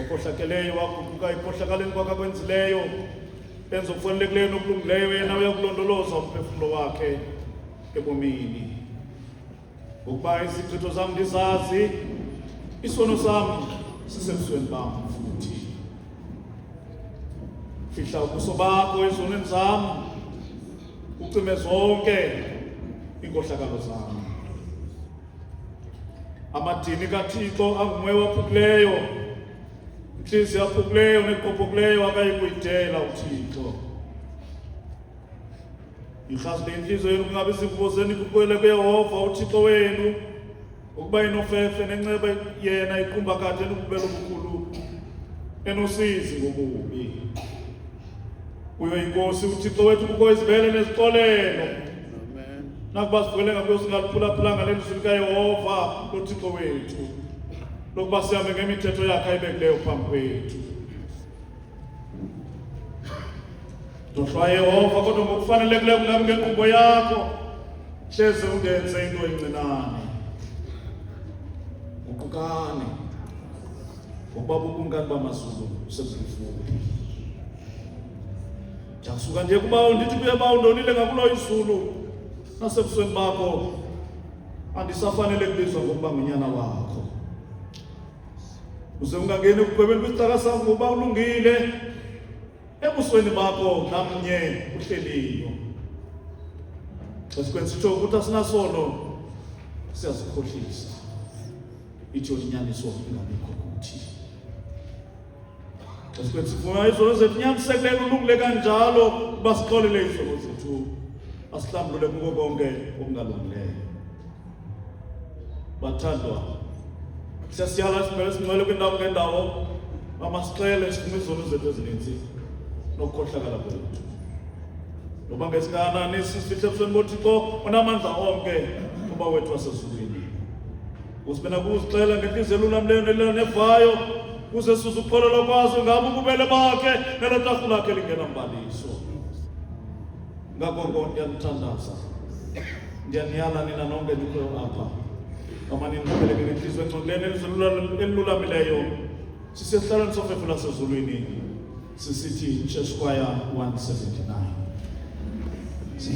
Okhohlakeleyo waguquka ekhohlakaleni kwakhe akwenzileyo, enza okufanelekileyo nokulungileyo, yena uya kulondoloza umphefumlo wakhe ebomini. Ngokuba izigqitho zam ndizazi, isono sam sisebusweni bam futhi. Fihla ubuso bakho ezonweni zam, ucime zonke iinkohlakalo zam. Amadini kaThixo angumoya waphukileyo, intliziyo yaphukileyo neqophokileyo akayi kuyidela uThixo. Yirhasile intliziyo yenu kungabi zivuko zenu iguqukele kuYehova uThixo wenu, ngokuba inofefe nenceba yena iqumba kade enobubele obukhulu enosizi ngobubi. Kuyo iNkosi uThixo wethu kukho izibele nezixolelo. Nakuba sivele ngakuyo singaliphulaphulanga lelizwi likaYehova uThixo wethu, lokuba sihambe ngemithetho yakhe ayibekileyo phambi kwethu. Ndohlwa Yehova, kodwa ngokufanelekileyo kungabi ngenkqubo yakho, hleze undenze into encinane. Guqukani, ngokuba bukumkani bamazulu sebukufuphi. Ndiyasuka ndiye kubawo ndithi kuye, bawo, ndonile ngakulo izulu nasebusweni bakho, andisafanele kubizwa ngokuba ngunyana wakho. Uze ungangeni ekugwebeni kwisicaka sakho, ngokuba ulungile ebusweni bakho namnye uhleliyo. Xa sikwenza sitsho ukuthi asinasono, siyazikhohlisa, itsho inyaniso ingabikho kuthi. Xa sikwenza sivuma izono zethu, nyanisekileyo ulungile kanjalo uba sixolele izono zethu, asihlambulule kuko konke okungalungileyo. Bathandwa, siyasiyala isibhele esingcwele kwindawo ngendawo, bamasixele sivume izono zethu ezininzi nokukhohlakala kwethu. Noba ngesingakanani sisifihle ebusweni boThixo onamandla onke, uBawo wethu wasezulwini. Usibe nakuzixela ngentliziyo elulamileyo nelila nevayo, kuze suze ukuxolelwa kwazo ngabo ububele bakhe nelo tarhu lakhe lingenambaliso. Ngakho ndiyanithandaza, ndiyaniyala nina nonke nikhoyo apha, ngamane niqhubeleke ngentliziyo engcolileyo nelizwi elilulamileyo, sisesihlalweni sofefe lwasezulwini, sisithi Church Choir 179.